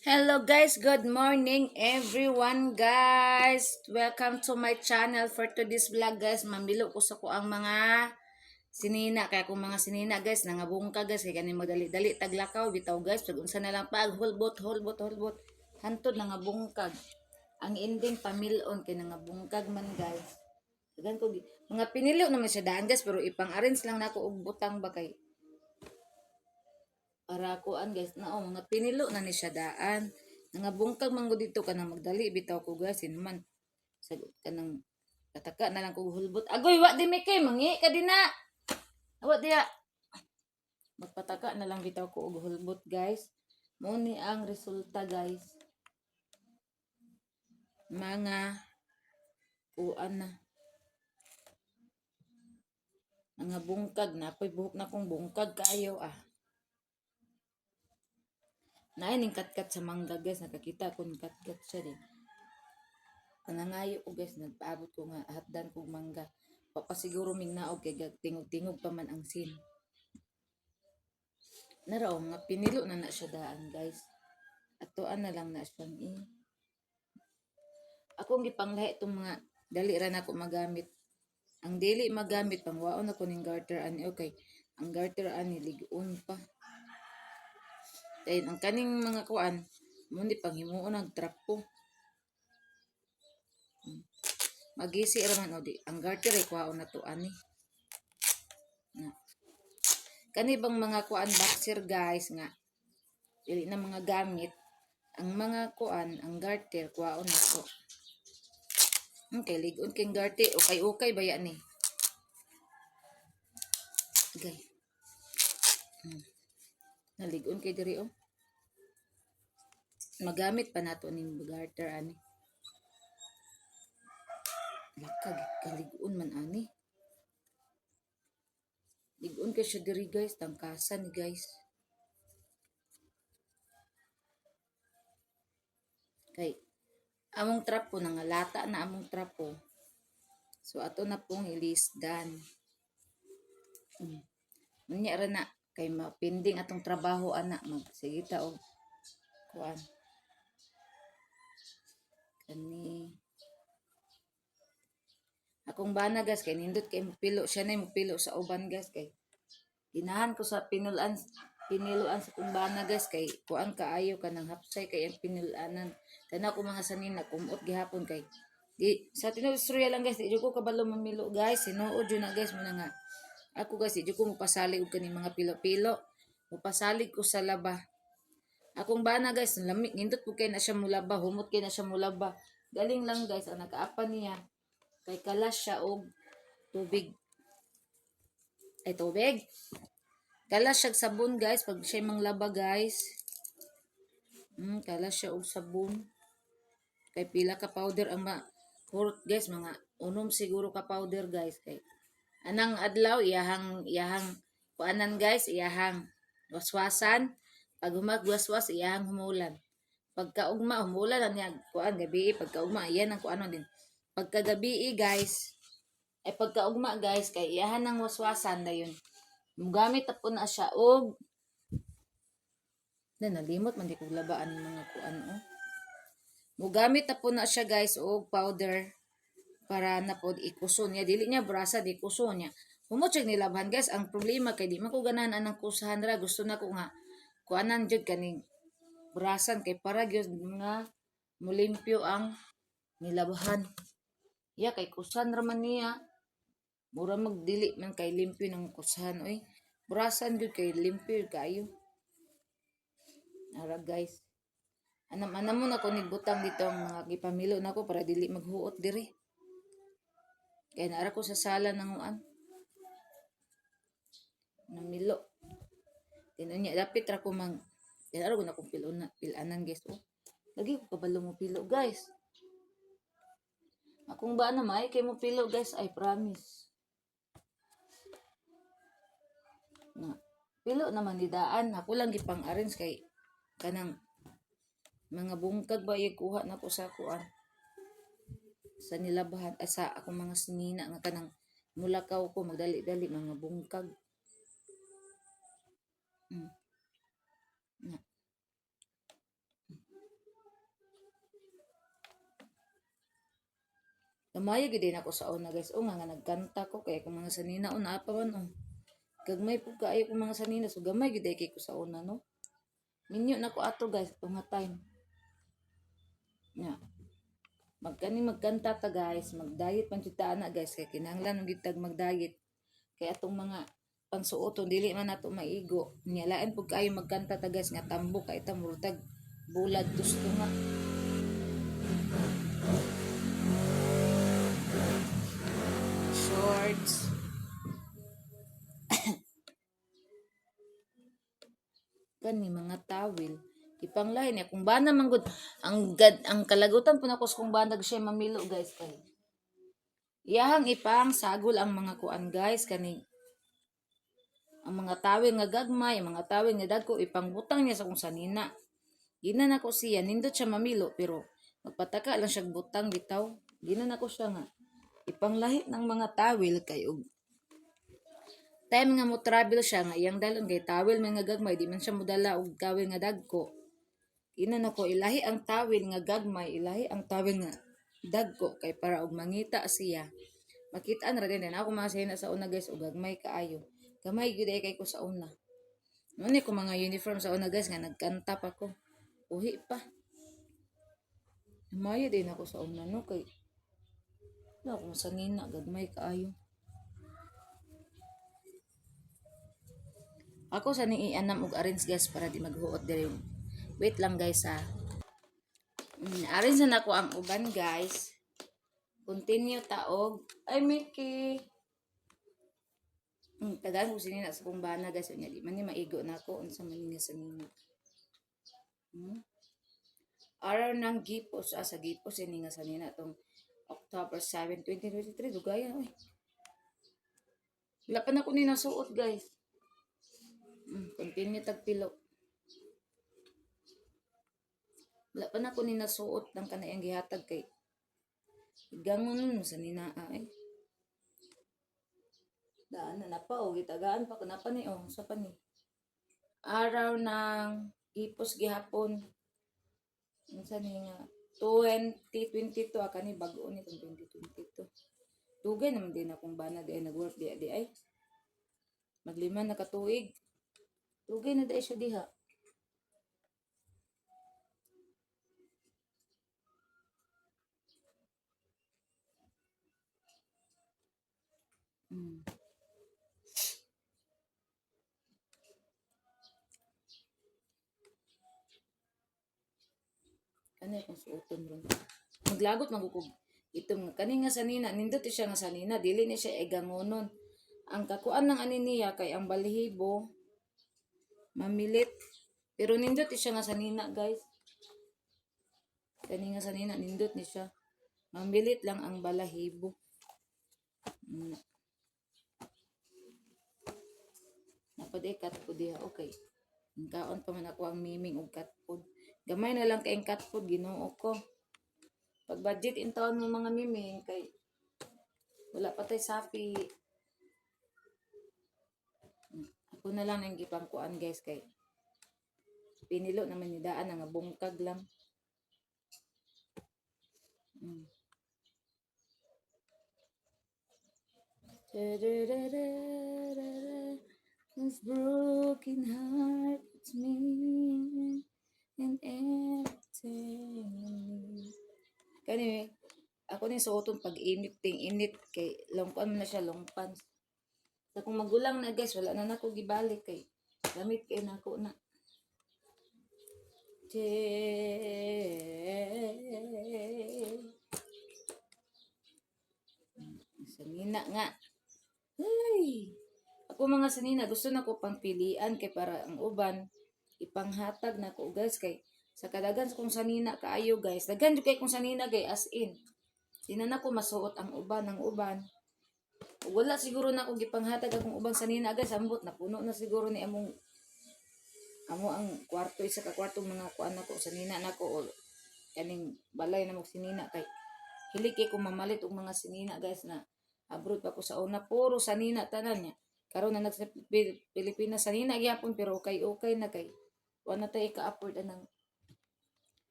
Hello guys, good morning everyone, guys. Welcome to my channel for today's vlog, guys. Mamilo ko sa ko ang mga sinina kaya kung mga sinina, guys, nangabungka, guys, kay ganin magdali-dali taglakaw bitaw, guys. Pag unsa na lang pag hulbot hulbot hulbot hantod nangabungkag. Ang ending pamilon kay nangabungkag man, guys. Dagan ko mga pinilo naman siya daan, guys, pero ipang-arrange lang nako og butang ba kay para kuan, guys, na oh, mga pinilo na ni siya daan. Nangabungkag man gud dito kanang magdali bitaw ko, guys, man sa kanang pataka na lang ko hulbot. Agoy, wa di mi kay mangi ka dinha. Wa diya. Magpataka na lang bitaw ko og hulbot, guys. Mo ni ang resulta, guys. Mga kuan na. Mga bungkag na ako'y buhok na kong bungkag kaayo ah. Naay ning katkat sa mangga, guys, nakakita ko ning katkat siya din. Nangangayo ko, guys, nagpaabot ko nga hatdan kog mangga. Wa pa siguro ming naog kay tingog-tingog pa man ang sin. Nara oh, mga pinilo na na siya daan, guys. Atoan na lang na siyang i. Akong gipanglahi itong mga dali ra nako magamit. Ang dili magamit pangwaon ako ning garter ani, okay. Ang garter ani lig-on pa. Dayon ang kaning mga kuan mo ni panghimuon ang trapo. Magisi ra man o di. Ang garter ay kuhaon na to ani. Na. Kani bang mga kuan boxer, guys, nga dili na mga gamit ang mga kuan, ang garter kuhaon na to. Okay, lig-on king garter, okay okay baya ni. Okay. Nalig-on kay diri oh. Magamit pa nato ning garter ani. Lakag kalig-on man ani. Lig-on kay siya diri, guys, tangkasan ni, guys. Kay among trapo nangalata na among trapo. So ato na pong ilisdan. Unya ra na kay mapinding atong trabaho ana, mag sige ta og kuan. Kani akong bana, guys, kay nindot kay mupilo siya na mupilo sa uban, guys, kay ginahan ko sa pinulan piniluan sa kong bana, guys, kay kuan kaayo kanang hapsay kay ang pinulanan. Kana ko mga sanina kumot gihapon kay di sa tinuod istorya lang, guys, di jud ko kabalo mamilo, guys. Sinuod jud na, guys. Mo na nga ako, guys, di jud ko mopasalig og kaning mga pilo-pilo, mopasalig ko sa laba. Akong bana, guys, lami nindot pud kay na siya mulaba, humot kay na siya mulaba. Galing lang, guys, ang nakaapan niya kay kalas siya og tubig, ay tubig, kalas siya og sabon, guys, pag siya manglaba, guys. Kalas siya og sabon kay pila ka powder ang ma hurot, guys, mga unom siguro ka powder, guys, kay anang adlaw iyahang iyahang kuanan, guys, iyahang waswasan. Pag humagwaswas, iyahang humulan. Pagkaugma humulan na niya kuan gabi, pagkaugma iyan ang kuano din. Pagkagabi, guys, ay pagkaugma, guys, kay iyahan ang waswasan na yun. Mugamit po na siya og na nalimot man di ko labaan ng mga kuan oh. Mugamit na po na siya, guys, og powder para na pod ikuso niya, dili niya brasa di kuso niya. Humot siya nilabhan, guys. Ang problema kay di man ko ganahan anang kusahan ra, gusto na ko nga kuanan jud kaning brasan kay para gyud nga mulimpyo ang nilabhan. Ya kay kusan ra man niya. Mura magdili man kay limpyo ng kusahan oy. Brasan gyud kay limpyo kayo. Ara, guys. Anam anam mo na ko nigbutang dito ang mga gipamilo nako para dili maghuot diri. Kaya naara ko sa sala ng uan. Namilo. Tinunya niya dapit ra ko mang kaya ko na kong pilon na pilanan, guys, oh. Lagi ko kabalo mo pilo, guys. Akong ba na may kay mo pilo, guys, I promise. Na pilo naman ni daan, ako lang gipang arrange kay kanang mga bungkag ba kuha na ko sa kuan sa nilabahan ay sa akong mga sinina nga kanang mulakaw ko magdali-dali mga bungkag. Na. Namaya gyud din ako sa una, guys. O nga nga nagkanta ko kay akong mga sanina o naa pa man oh. Gagmay pud kaayo kong mga sanina, so gamay gyud kay ko sa una, no. Minyo na ko ato, guys, ato nga time. Nya. Magkani magkanta ta, guys, mag-diet man jud ta ana, guys, kay kinahanglan man gyud tag mag-diet. Kay atong mga pangsuoton dili man nato maigo. Nya lain pud kaayo magkanta ta, guys, nga tambok kay ta murag bulad tusto nga. Shorts. Kani mga tawil. Ipanglahi niya kung bana man gud ang gad ang kalagutan po nako sa kung bana siya mamilo, guys, kay iyahang ipang sagol ang mga kuan, guys, kani ang mga tawil nga gagmay, ang mga tawil nga dagko, ipangbutang niya sa kung sanina. Gina nako siya, nindot siya mamilo pero magpataka lang siya butang bitaw. Gina nako siya nga ipanglahi ng mga tawil kay og time nga mo travel siya nga iyang dalon kay tawil man nga gagmay, di man siya modala og tawil nga dagko. Ina nako ilahi ang tawil nga gagmay, ilahi ang tawil nga dagko kay para og mangita siya. Makita na ra din ako mga sena sa una, guys, og gagmay kaayo. Gamay gyud ay kay ko sa una. Noon ko mga uniform sa una, guys, nga nagkanta pa ko. Uhi pa. Maya din ako sa una, no, kay wala akong sanina, gagmay kaayo. Ako sa ni ianam og arrange, guys, para di maghuot diri. Wait lang, guys, ha. Arrange na nako ang uban, guys. Continue taog. Ay, Mickey. Tagaan ko sinina sa kong bana, guys. Unya di man ni maigo na ako unsa man ni nga sanina. Araw ng Gipos, ah, sa Gipos ini nga sanina tong October 7, 2023, dugayan oy. Wala pa na ko ni nasuot, guys. Continue tagpilo. Wala pa na ko ni nasuot ng kanayang gihatag kay gangon mo sa ninaa ay. Daan na napa o gitagaan pa ko napa ni oh sa pa ni. Araw ng Gipos gihapon. Unsa ni nga 2022, ah, kani bag-o ni tong 2022. Dugay naman din akong bana di ay nag-work di di ay. Maglima na katuig. Dugay na di siya diha. Ano akong suoton ron? Maglagot magukog. Itong kani nga sanina, nindot siya nga sanina, dili ni siya egangonon. Ang kakuan ng ani niya kay ang balahibo mamilit. Pero nindot siya nga sanina, guys. Kani nga sanina nindot ni siya. Mamilit lang ang balahibo. Napad eh cat food diha. Okay. Ang kaon pa man ako ang miming og cat food. Gamay na lang kay cat food, Ginoo ko. Pag budget in taon mo mga miming kay wala pa tay sapi. Ako na lang ang gipangkuan, guys, kay pinilo naman ni daan nga bungkag lang. This broken heart, it's me and everything I need. Kani, ako ni suoton pag init, ting init kay long kuan man na siya, long pants. Sa kung magulang na, guys, wala na nako gibalik kay gamit kay nako na. Che. Sanina nga. Ay. Ako mga sanina, gusto na ko pangpilian kay para ang uban ipanghatag na ko, guys, kay sa kadagan sa kong sanina kaayo, guys. Daghan jud kay kong sanina, guys, as in. Di na nako masuot ang uban ang uban. Ug wala siguro na ako gipanghatag akong ubang sanina, guys, ambot na puno na siguro ni among amo ang kwarto, isa ka kwarto mga kuan nako sanina nako o kaning balay na mo sinina kay hilig kay ko mamalit og mga sinina, guys, na abroad pa ko sa una puro sanina tanan niya. Karon na nag sa Pilipinas sanina gyapon, pero okay okay na kay wa na tay ka-afford anang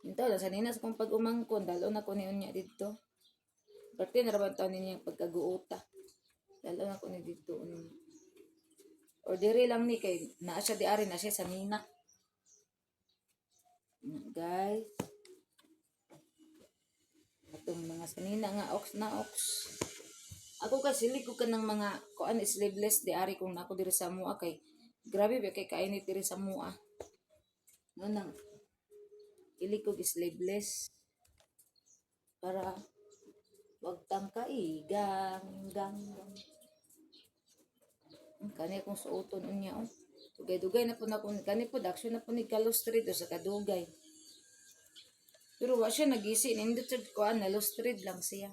Into lang sanina sa kong pag-umangkon dalo na ko ni unya didto. Parte na ra ba taon niya pagkaguota. Lalo na ko ni dito niya. Or diri lang ni kay naa siya di ari na siya sa nina. Guys. Atong mga sanina nga ox na ox. Ako kasi silig ko kanang mga kuan sleeveless di ari kung nako diri sa mua kay grabe ba kay kainit diri sa mua. No nang ilig ko sleeveless para wag tang kaigang gang gang. Kani akong suoton unya oh. Dugay-dugay na po na kung kani po action na po ni kalustrid o sa kadugay. Pero wa siya nagisi nindot sad kuan na lustrid lang siya.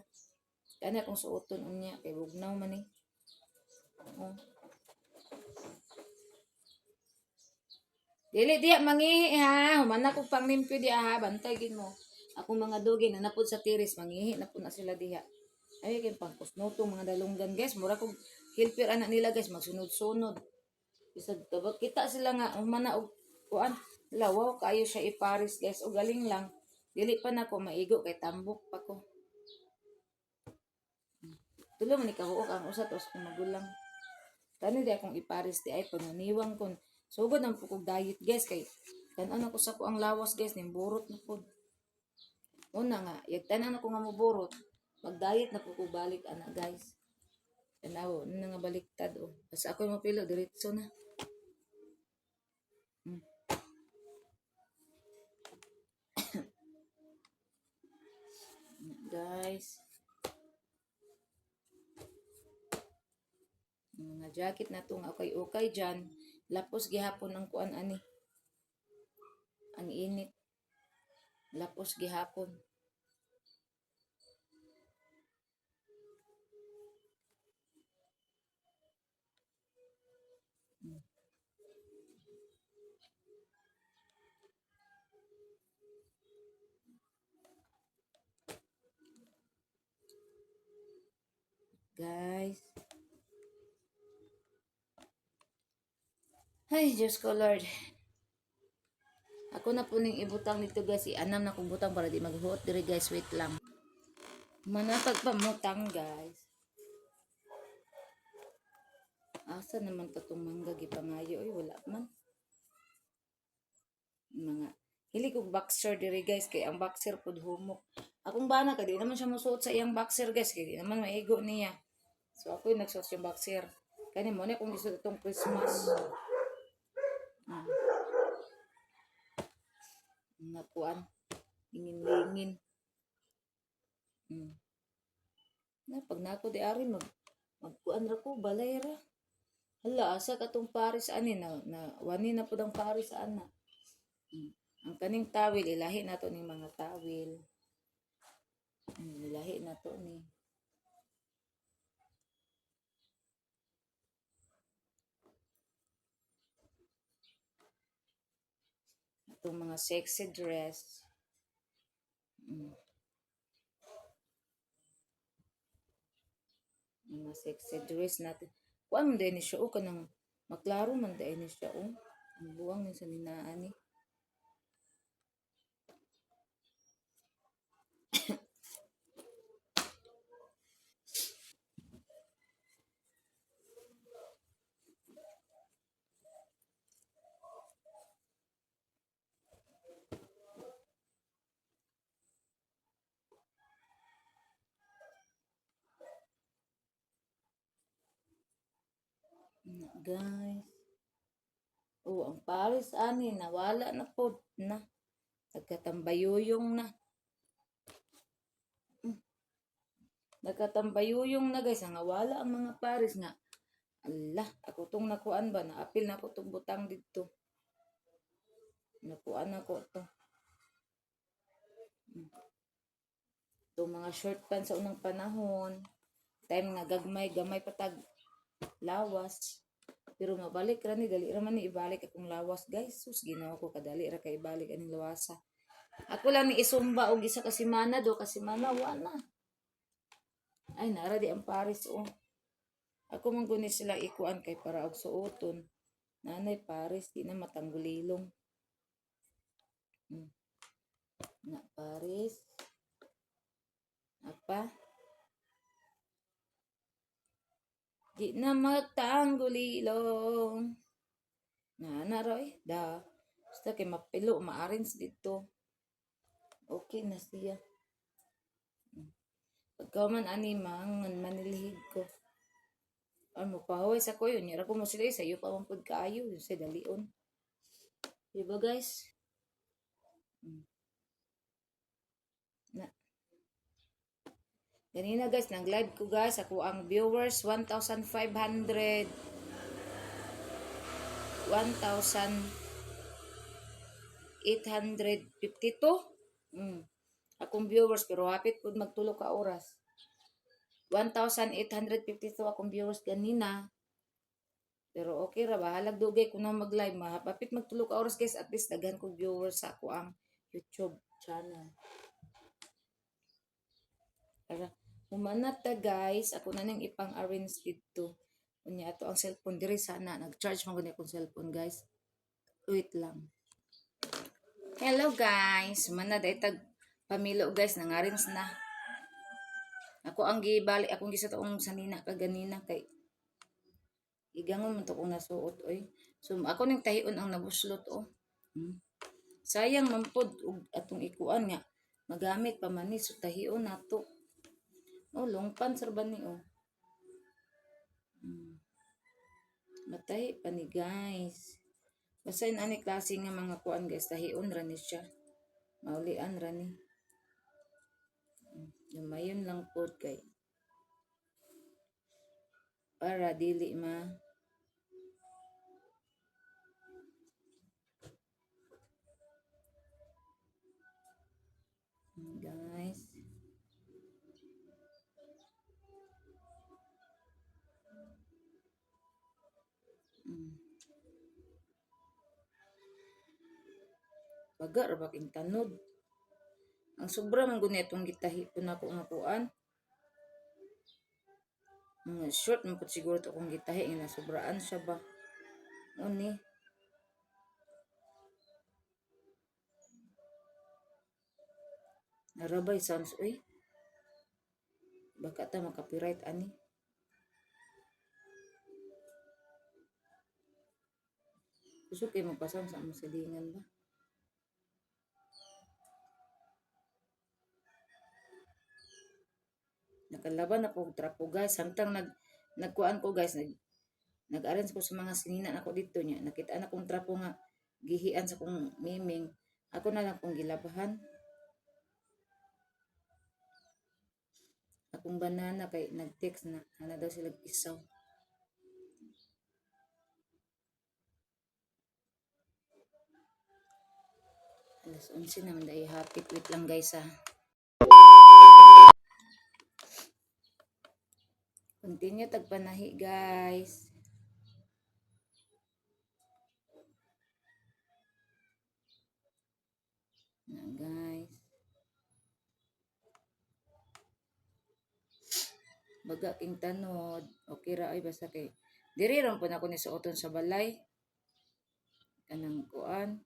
Kani akong suoton unya kay bugnaw man ni. Oh. Dili diya mangihi ha, humana ko pang limpyo diya ha, bantay gid mo. Akong mga dugi na napod sa tiris, mangihi na po na sila diha. Ay kay pangkusnoto mga dalunggan guys, mura kog helper ana nila guys, magsunod-sunod. Bisag kabag kita sila nga humana og kuan, lawaw kayo siya iparis guys, o galing lang. Dili pa nako maigo kay tambok pa ko. Tulo man ni kabuok ang usa tos kong magulang. Kani di akong iparis di ay pananiwang kon. Sugod ang pukog diet guys kay tan-an ako sa ko ang lawas guys ning burot na pod. Una nga, yagtan-an ako nga moburot, mag-diet na po ko balik ana guys. Tanaw, na nga baliktad oh. Basta ako mo pilo diretso na. Guys. Mga jacket na to nga okay-okay dyan. Lapos gihapon ang kuan ani. Ang init. Lapos gihapon. Guys. Ay, Diyos ko Lord. Ako na po ning ibutang nito guys. Ianam na kong butang para di maghuot diri guys. Wait lang. Manatag pa mutang guys. Asa naman to tong mangga gipangayo oy, wala man. Mga hili kog boxer diri guys kay ang boxer pud humok. Akong bana kay di naman siya mosuot sa iyang boxer guys kay di naman maigo niya. So ako yung nagsuot yung boxer. Kani mo na kung gisuot itong Christmas. Mga kuan. Lingin-lingin. Na pag nako di ari mag magkuan ra ko balay ra. Hala asa katong Paris ani na, na wani na pud ang Paris ana. Ang kaning tawil ilahi nato ning mga tawil. Ilahi nato ni. Atong mga sexy dress. Mga sexy dress natin. Kuan man diay ni siya o kanang maklaro man diay ni siya o. Ang buwang ni sa ninaan ni. Na, guys. Oh, ang Paris ani nawala na po na. Nagkatambayuyong na. Nagkatambayuyong na guys, ang wala ang mga Paris nga. Allah, ako tong nakuan ba, naapil na ako tong butang didto. Nakuan ako to. Itong mga short pants sa unang panahon. Time nga gagmay, gamay patag lawas. Pero mabalik ra ni, dali ra man ni ibalik akong lawas guys. Sus, Ginoo ko kadali ra kay ibalik aning lawasa. Ako lang ni isumba og isa ka semana do ka semana wa na. Ay nara di ang Paris oh. Ako man guni sila ikuan kay para og suoton. Nanay Paris di na matanggulilong. Na Paris. Apa? Di na magtanggulilong. Na na ra eh. Da. Basta kay mapilo, maarins dito. Okay na siya. Pagka man ani mangan manilhig ko. Ano pahuway sa ko yun. Yara ko mo sila eh, sayo pa man pud kaayo. Yun sa dalion. Diba, guys? Na. Ganina, guys, nang live ko, guys, ako ang viewers 1,500, 1,852. Akong viewers, pero hapit pud magtulo ka oras. 1,852 akong viewers ganina. Pero okay ra, bahalag dugay ko na mag-live, mahapit magtulo ka oras, guys, at least daghan kog viewers sa ako ang YouTube channel. Tara, humanat ta, guys, ako na nang ipang-arrange dito. Unya ato ang cellphone diri sana nag-charge man gud akong cellphone, guys. Wait lang. Hello, guys, humana dai tag pamilo, guys, nangarins na. Ako ang gibali akong gisa toong sanina kaganina kay igangon man to kung nasuot oy. So ako ning tahion ang nabuslot oh. Sayang man pod og atong ikuan nga magamit pa man ni, so tahion nato. Oh, long pants ra ba ni oh. Matahi pa ni, guys. Basta yun ani klase nga mga kuan, guys, tahion ra ni siya. Maulian ra ni. Lumayon lang pod kay para dili ma guys. Baga ra ba king tanod. Ang sobra man gud itong gitahi po nako nga kuan. Mga short man pud siguro to akong gitahi nga nasobraan siya ba. Uni. Narabay sounds uy. Baka ta maka-copyright ani. Gusto kay magpasam sa among silingan ba? Nakalaban na ko og trapo, guys. Samtang nagkuan ko, guys, nag-arrange ko sa mga sinina nako dito niya. Nakita na kong trapo nga gihian sa kong miming. Ako na lang kong gilabahan. Akong banana kay nag-text na ana daw sila isaw. Alas 11 naman dahil hapit. Wait lang, guys, ah. Continue tagpanahi, guys. Na, guys. Baga king tanod. Okay ra ay, basta kay diri ra po na ako ni suoton sa balay. Kanang kuan.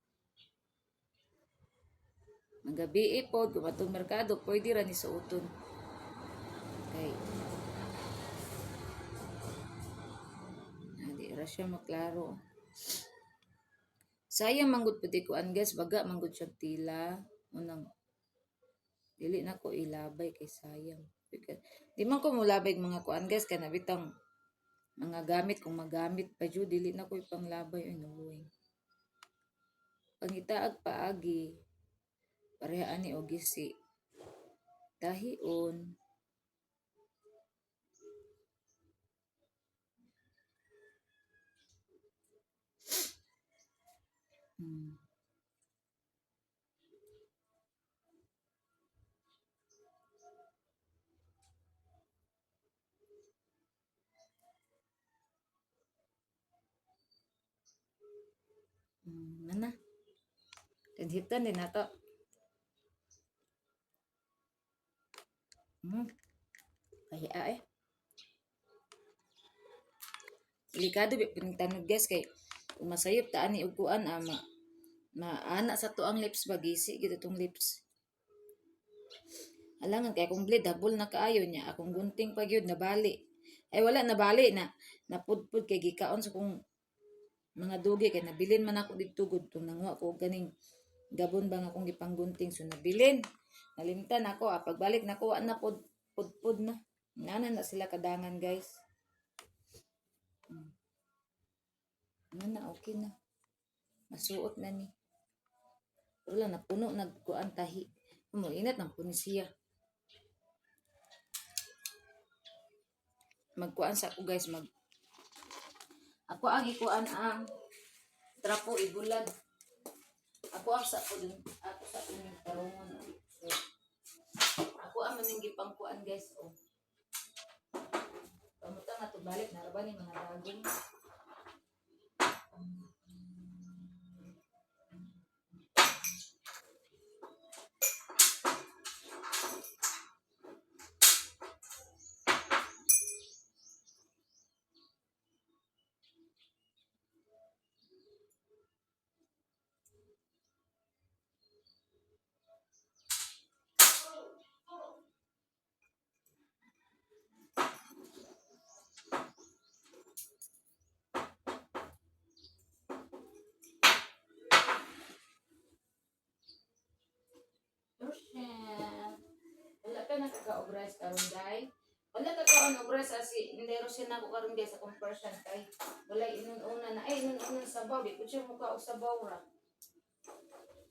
Magabi pod kung atong merkado, pwede ra ni suoton. Kay di ra siya maklaro. Sayang manggod pud kuan, guys, baga manggod siya tila. Unang dili na ko ilabay kay sayang. Di man ko mulabay mga kuan, guys, kana bitang mga gamit kung magamit pa jud dili na ko ipanglabay ay nabuhay. Pangitaag paagi pareha ani og gisi. Tahion. Mana. Tinhitan din nato. Kaya eh. Delikado bi pud tanod, guys, kay kung masayop ta ani og kuan ama maana sa to ang lips ba, gisi gid tong lips. Alangan kay akong blade habol na kaayo niya, akong gunting pa gyud nabali. Ay, wala na bali na napudpud kay gikaon sa kong mga dugi kay nabilin man ako didto gud tong nanguha ko og kaning gabon ba nga akong gipanggunting, so nabilin. Nalimtan ako, ah, pagbalik nako wa na pud pudpud na. Nana na sila kadangan, guys. Ano na, okay na. Masuot na ni. Wala na puno nagkuan tahi. Mo inat nang puni siya. Magkuan sa ako, guys, mag ako ang ikuan ang trapo ibulag. Ako ang sa ko dun, ako sa inyong tarungon. So, ako ang maning gipangkuan, guys, oh. Pamuta nga to balik naraba ni mga dagong. Rochelle. Wala ka nakakaog rice karon, day. Wala ka kaon og rice ah, si hindi Rochelle na ako karon, guys, akong person kay wala inun-una na ay inun-una sabaw di ko siya muka og sabaw ra.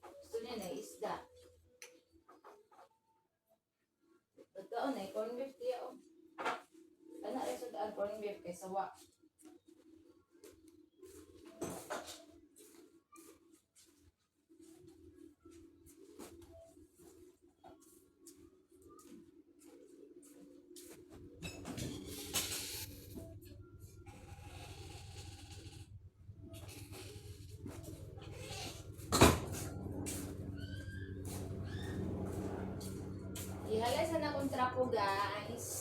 Gusto niya na isda. Pagkaon ay corn beef diya oh. Ana ra sud ang corn beef kay sawa. Ihalay sa na akong trapo, guys.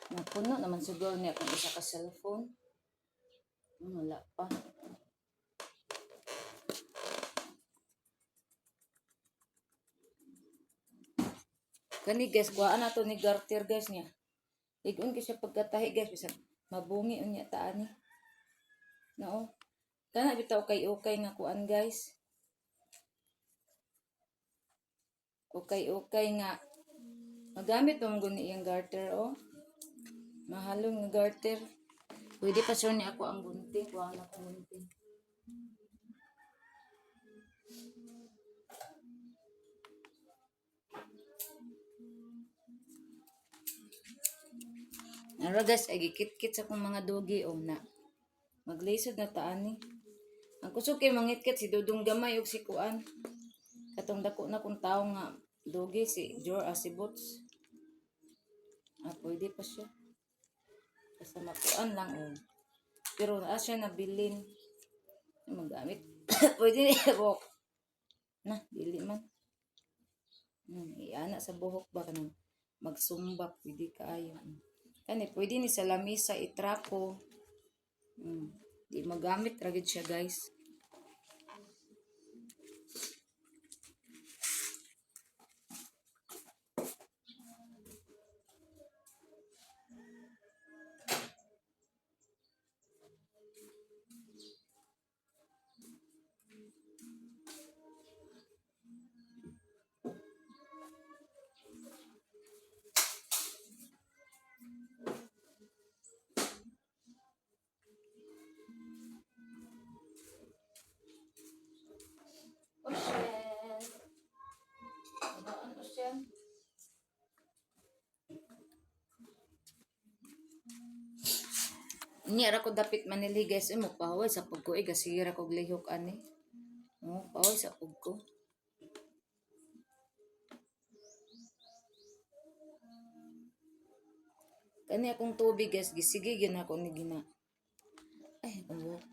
Napuno naman siguro niya kung isa ka cellphone. Wala pa. Kani, guys, kuhaan na to ni garter, guys, niya. Ligon ko siya pagkatahi, guys, bisag mabungi unya ta ani. Nao. Kana bitaw kay okay nga kuan, guys. Okay okay nga magamit mo guni iyang garter oh. Mahalong nga garter. Pwede pa sure ni ako ang gunting, kuha na akong gunting. Ara, guys, ay gikit-kit sa akong mga dogi oh na. Maglisod na taan ni. Ang kusog kay mangitkit si Dudong Gamay ug si Kuan. Katong dako na kung tao nga dogi si Jor ah, si Boots. Ah, pwede pa siya. Basta makuan lang oh. Pero naa siya nabilin. Magamit. Pwede niya buhok. Na, dili man. Iana sa buhok ba kanang magsumba pwede kaayo. Kani pwede ni sa lamisa itrapo. Di magamit ra gid siya, guys. Unya ra ko dapit manilhi, guys, mo pahuway sa pug ko, eh, gasira kog lihok ani. Oh, pahuway sa pug ko. Kani akong tubig, guys, gisige gyud ako ni gina. Ay, akong buhok.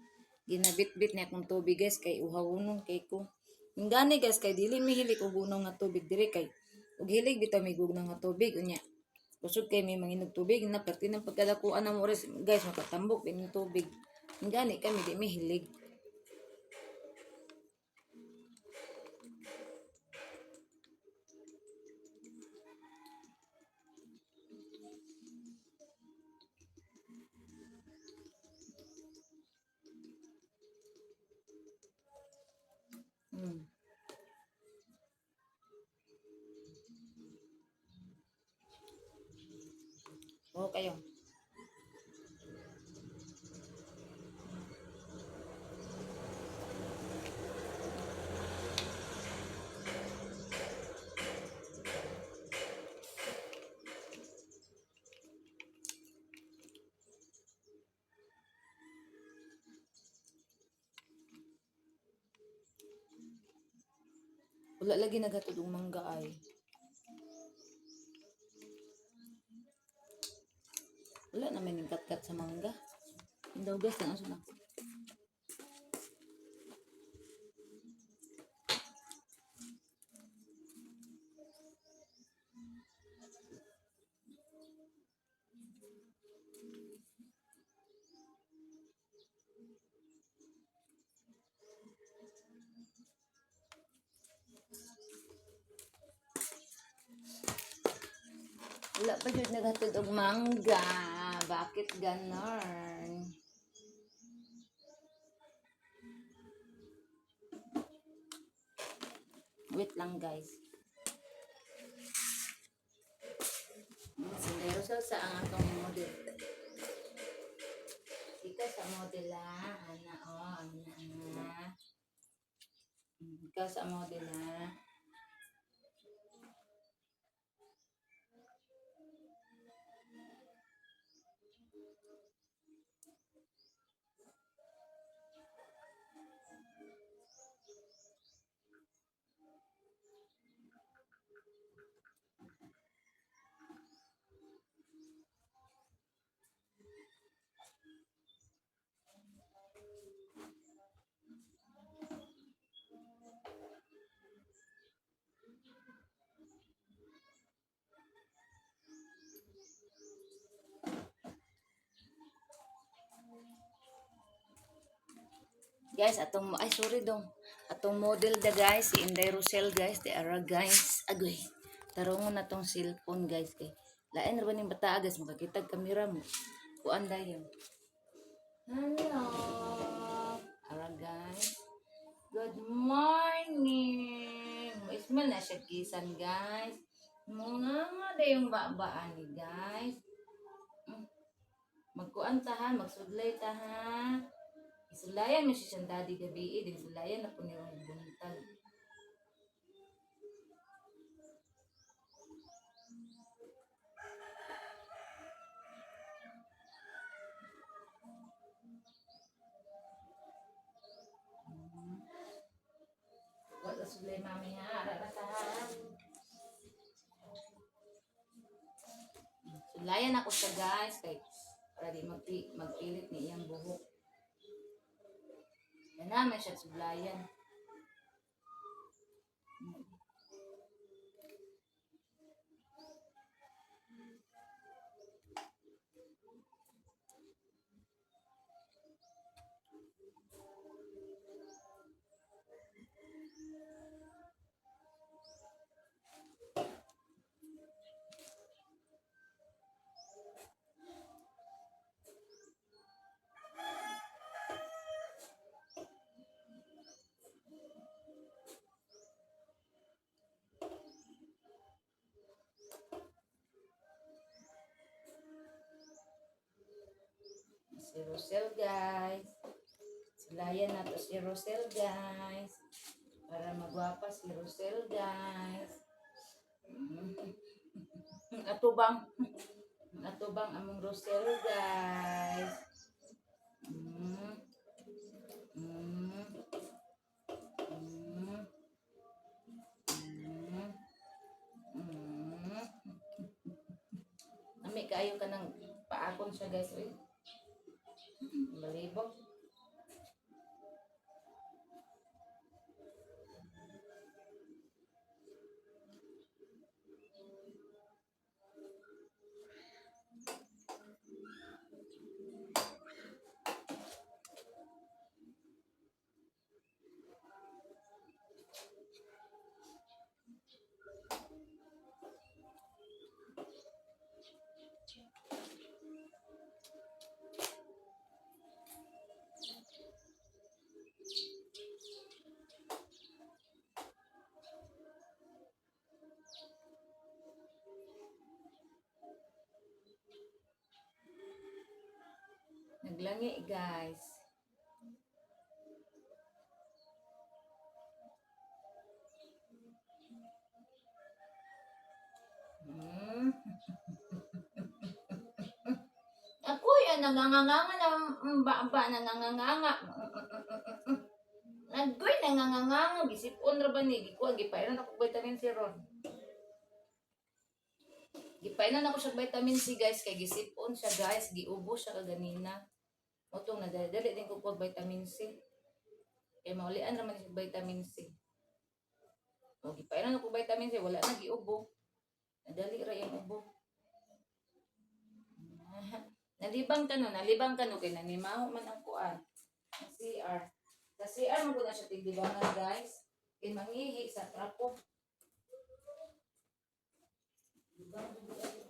Ginabitbit ni akong tubig, guys, kay uhawonon kay ko. Gani, guys, kay dili mihilig og gunaw nga tubig diri kay ug hilig bitaw migugnaw nga tubig unya. Kusog kay may manginog tubig na perti ng pagkadakuan ng oras, guys, makatambok din ng tubig. Gani kami di mihilig. Oo kayo. Wala lagi naghatod og mangga ay. Wala naman yung katkat sa mangga. Indaw, guys, ang aso na. Wala pa jud naghatod og mangga. Bakit ganon? Wait lang, guys. Si Rosel sa ang atong model. Ikaw sa model ah. Ana oh, ana ana. Ikaw sa model ah. Guys, atong, ay sorry dong. Atong model da, guys, si Inday Rosel, guys, di ara, guys. Agoy. Tarungon na tong cellphone, guys, kay lain ra ba ning bata, guys, makakita kamera mo. Kuan dayon. Hello. Ara, guys. Good morning. Ismail na siya kisan, guys. Mga nga dayong babaan ni, guys. Magkuan ta ha, magsudlay ta ha. Isulayan mo siya siyang daddy gabi eh. Din sulayan na po niya buntag. Wala sulay mami ha. Ara ta ha. Sulayan ako siya, guys. Kay para di magpilit ni iyang buhok. Yan naman siya sulayan. Si Rosel, guys. Sulayan na to si Rosel, guys. Para magwapa si Rosel, guys. Atubang. Atubang among Rosel, guys. kaayo kanang paakon siya, guys, uy. Malibog. Naglangi, guys. Ako'y ang nanganganga na ba nanganganga. Nagkoy nanganganga, gisipon ra ba ni, gikuan, gipainan ako vitamin C ron. Gipainan ako siya vitamin C, guys, kay gisipon siya, guys, giubo siya kaganina. Motong nadali din ko og vitamin C. Kay maulian ra man siya vitamin C. O gipainan ako vitamin C, wala na giubo. Nadali ra yung ubo. Nalibang ka no kay nanimaho man ang kuan. Ang CR. Sa CR mo na siya tiglibangan, guys. Kay mangihi sa trapo. Libang jud ay.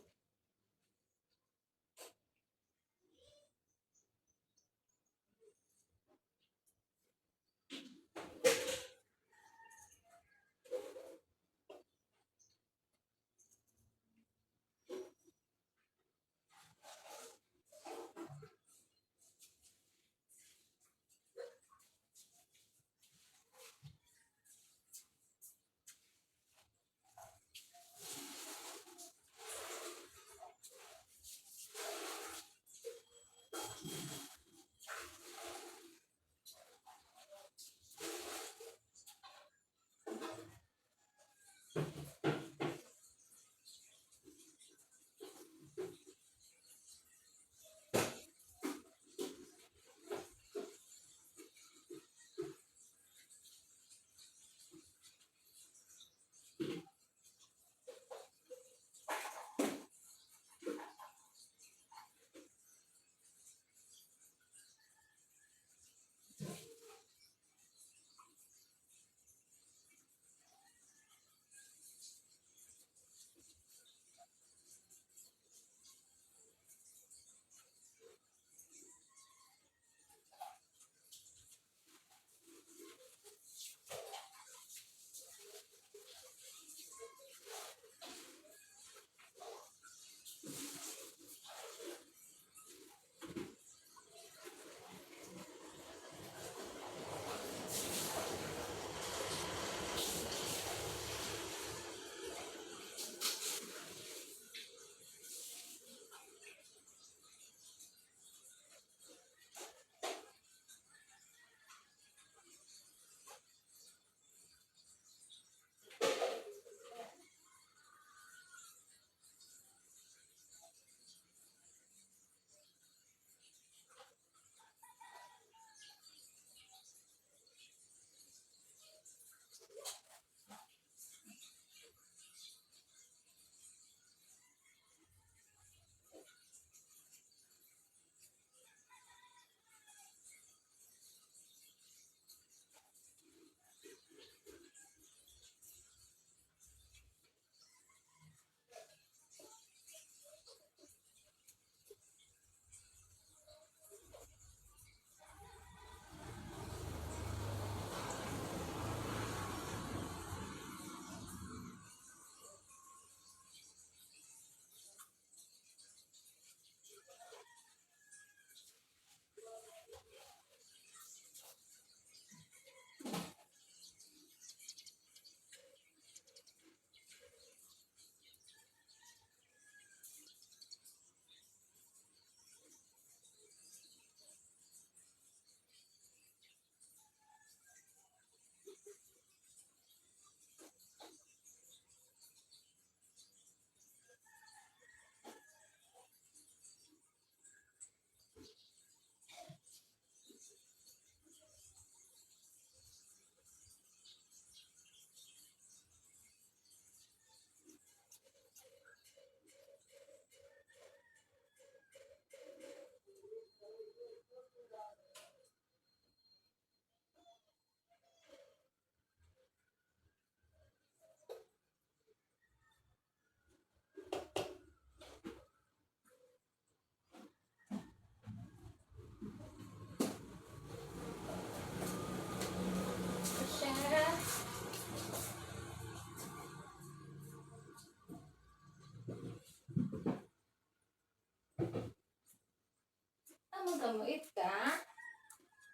Muit ka?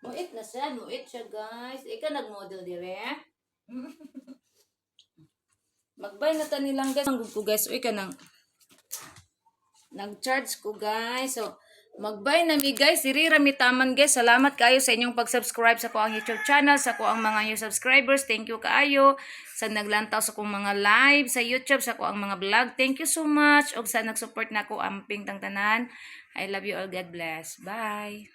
Muit na siya. Muit siya, guys. Ikaw nag-model dire? Magbay na ta nilang, guys. Ang ko, guys. Uy, ka nang nag-charge ko, guys. So, magbay na mi, guys. Diri ra mi taman, guys. Salamat kaayo sa inyong pag-subscribe sa akoang YouTube channel, sa akoang mga new subscribers. Thank you kaayo sa naglantaw sa akong mga live sa YouTube, sa akoang mga vlog. Thank you so much. Og sa nag-support nako, amping tang tanan. I love you all. God bless. Bye.